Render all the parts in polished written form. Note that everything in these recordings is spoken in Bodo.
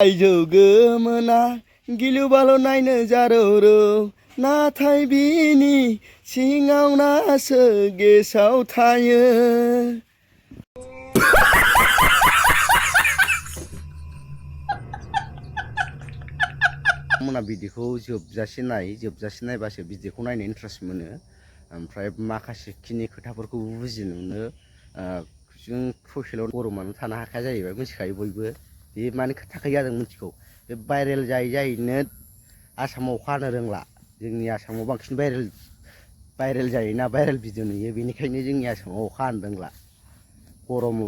आइजौ गोमोना गिलु बालु नायनो जारौ नाथाय बिनि सिङाव नासो गेसाव थायो। मोना भिडिअखौ जोबजासे नायबासो भिडिअखौ नायनो इन्ट्रेस्ट मोनो। ओमफ्राय माखासे खिनि खोथाफोरखौ बुजिनो मोनो। जों ससेल' गरमानो थानो हाखाया जाहैबाय, मिथिखायो बयबो। बे मानि थाखाय जादों मिथिगौ। बे भाइरेल जायैनो आसामाव अखा हानो रोंला। जोंनि आसामाव बांसिन भाइरेल जायोना, भाइरेल भिडिअ नुयो, बेनिखायनो जोंनि आसामाव अखा हानो रोंला। गरम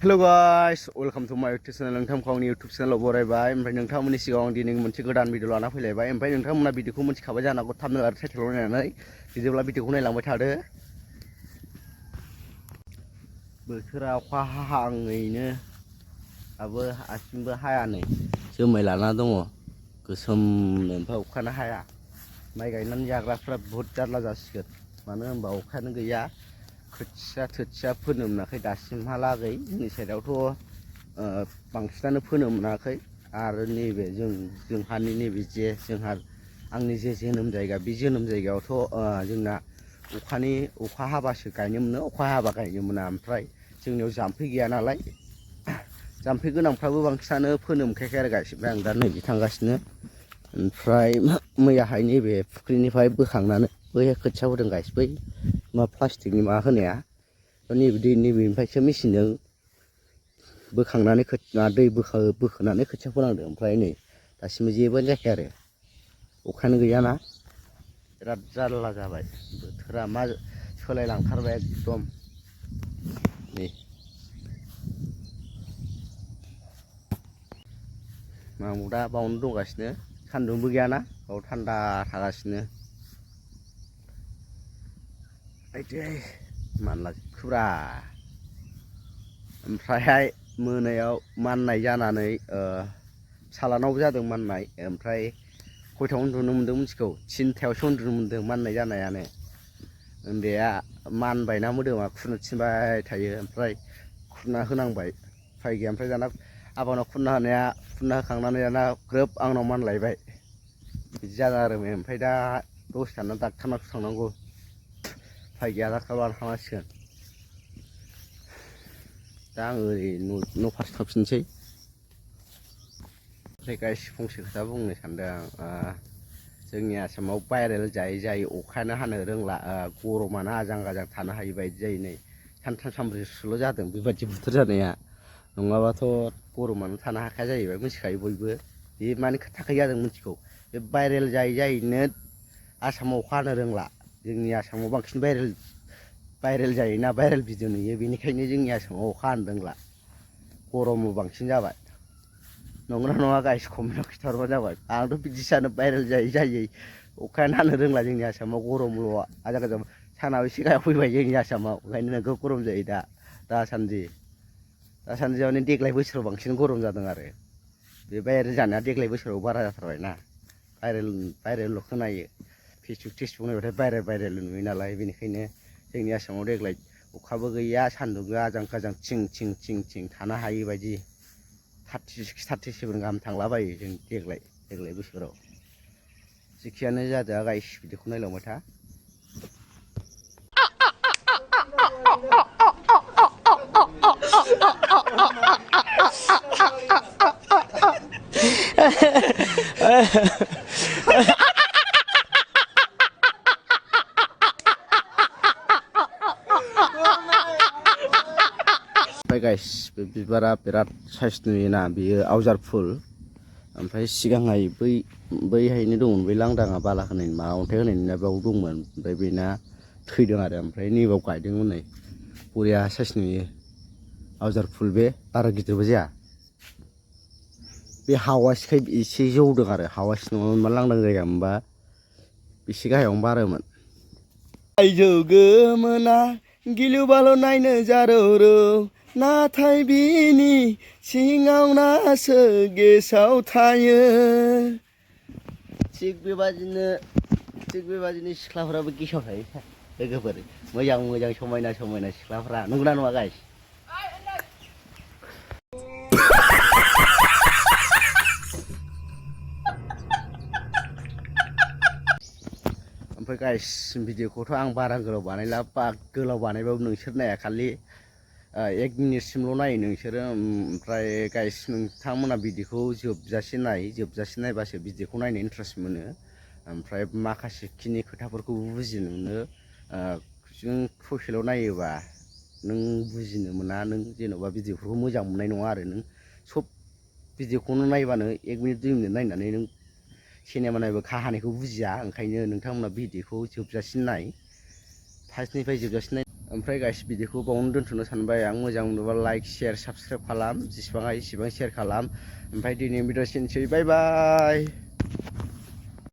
हेलो गाइस, वेलकाम टू माय यूट्यूब चैनल। नोंथांखौ आंनि यूट्यूब चैनलाव बरायबाय। ओमफ्राय नोंथांमोननि सिगाङाव आं दिनै मोनसे गोदान भिडिअ लाना फैलायबाय। ओमफ्राय नोंथांमोना भिडिअखौ मिथिखाबाय जानो हागौ, थाम्बनेल आरो टाइटेलाव नायनानै। बिदिब्ला भिडिअखौ नायलांबाय थादो। बोथोरा अखा हाहाङैनो दाबो आथिंबो हाया, नै जोमै लाना दङ गोसोमनो। ओमफ्राय अखानो हाया। माइ गायनानै जाग्राफ्रा बुहुद जारला जासिगोन। मानो होनबा अखायानो गैया। खोथिया फोनो मोनाखै दासिमहालागै। जोंनि साइडआवथ' बांसिनानो फोनो मोनाखै। आरो नैबे जोंहानि नैबे आंनि जे जोनोम जायगा, बे जोनोम जायगायावथ' जोंना अखा हाबासो गायनो मोनो, अखा हाबा गायनो मोना। ओमफ्राय जोंनियाव जाम्फै गैया नालाय, जाम्फै गोनांफ्राबो बांसिनानो फोनो मोनखायाखै आरो गायजोब्बाय। आं दा नैबे थांगासिनो। ओमफ्राय मैयाहाय नैबे फुख्रिनिफ्राय बोखांनानै बैहाय खोथिया फोदों गाइस, बै प्लास्टिकनि माबा होनाया। नैबेनिफ्रायसो मेचिनजों बोखांनानै दै बोखोनानै खोथिया फोनांदों। ओमफ्राय नै दासिमबो जेबोआनो जायाखै आरो अखायानो गैयाना। बिराद जारला जाबाय बोथोरा। मा सोलायलांथारबाय एकदम। नै आंबो दा बावनो दंगासिनो, सान्दुंबो गैयाना, बाव थान्दा थागासिनो। मानलाजोबखोब्रा। ओमफ्रायहाय मोनायाव माननाय जानानै सालानावबो जादों माननाय। ओमफ्राय खयथायाव उन्दुनो मोन्दों मिथिगौ? 3थायावसो उन्दुनो मोन्दों माननाय जानायानो। उन्दैया मानबायना मोदोमा खुरनो थिनबाय थायो। ओमफ्राय खुरना होनांबाय, उफाय गैया। ओमफ्राय दाना आबानाव खुरना होखांनानै दाना ग्रोब आंनाव मानलायबाय। बिदि जादों आरो। ओमफ्राय दा दसे थाना डाक्टारनावसो थांनांगौ। उफाय गैया, डाक्टार लाना थांनांसिगोन। दा आं ओरै न' फारसे थांफिननोसै। ओमफ्राय गाइस, फंसे खोथा बुंनो सानदों आं। जोंनि आसामाव भाइरेल जायै अखायानो हानो रोंला। गरमानो आजां गाजां थानो हायि बायदि जायो। नै सानथाम सानब्रैसोल' जादों बेबायदि बोथोर जानाया। नङाबाथ' गरमानो थानो हाखाया जाहैबाय, मिथिखायो बयबो। बे मानि थाखाय जादों मिथिगौ। बे भाइरेल जायैनो आसामाव अखा हानो रोंला। जोंनि आसामाव बांसिन भाइरेल जायोना, भाइरेल भिडिअ नुयो, बेनिखायनो जोंनि आसामाव अखा हानो रोंला। गरमबो बांसिन जाबाय। नंगौना नङा गाइस, कमेन्टआव खिन्थाहरबानो जाबाय। आंथ' बिदि सानो, भाइरेल जायै अखायानो हानो रोंला जोंनि आसामाव। गरमल' आजां गाजां। सानाबो एसे गाहायाव फैबाय जोंनि आसामाव, ओंखायनो नोगोद गरम जायो दासान्दि माने देग्लाय बोसोराव बांसिन गरम जादों आरो। बे भाइरेल जानाया देग्लाय बोसोराव बारा जाथारबायना। भाइरेलल' खोनायो। फेसबुक नायबाथाय भाइरेल नुयो नालाय, बेनिखायनो जोंनि आसामाव देग्लाय अखाबो गैया, सान्दुंबो आजां गाजां थिं थानो हायि बायदि। 36, 37 गाहाम थांलाबायो जों देग्लाय बोसोराव। जेखियानो जादों गाइस, भिडिअखौ नायलांबाय था। ओमफ्राय गाइस, बे बिबारा बिराद साइस नुयोना, बेयो आवजार फुल। ओमफ्राय सिगांहाय बैहायनो दंमोन, बै लांदाङा बाला होनाय माबा अन्थाइ होनायना बेयाव दंमोन। ओमफ्राय बेना थैदों आरो। ओमफ्राय नैबाव गायदोंमोन। नै बरिया साइस नुयो। आवजार फुल, बे बारा गिदिरबो जाया। बे हावासिखाय एसे जौदों आरो। हावासि नङामोनबा लांदां जायगा मोनबा एसे गाहायावनो बारोमोन। आइजौ गोमोना गिलु बालु नायनो जारौरौ नाथाय बिनि सिङाव नासो गेसाव थायो थिग बेबादिनो सिख्लाफोराबो गेसाव थायो लोगोफोर मोजां मोजां समायना समायना सिख्लाफ्रा नंगौना नङा गाइस ओमफ्राय गाइस भिडिअखौथ' आं बारा गोलाव बानायला गोलाव बानायबाबो नोंसोर नाया खालि 1 मिनिटसिमल' नायो नोंसोरो ओमफ्राय गाइस नोंथांमोना भिडिअखौ जोबजासे नायबासो भिडिअखौ नायनो इन्टारेस्ट मोनो ओमफ्राय माखासे खिनि खोथाफोरखौ बुजिनो मोनो जों ससेल' नायोबा नों बुजिनो मोना नों जेन'बा भिडिअफोरखौ मोजां मोननाय नङा आरो नों सब भिडिअखौनो नायबानो 1 मिनिट 2 मिनिट नायनानै नों सिनेमा नायबो काहानिखौ बुजिया ओंखायनो नोंथांमोना भिडिअखौ जोबजासिम नाय फार्स्टनिफ्राय जोबजासिम नाय ओमफ्राय गाइस भिडिअखौ बावनो दोनथ'नो सानबाय आं मोजां मोनोबा लाइक शेयार साबस्क्राइब खालाम जेसेबां हायो एसेबां शेयार खालाम ओमफ्राय दिनै भिडिअ' एसेनोसै बाय बाय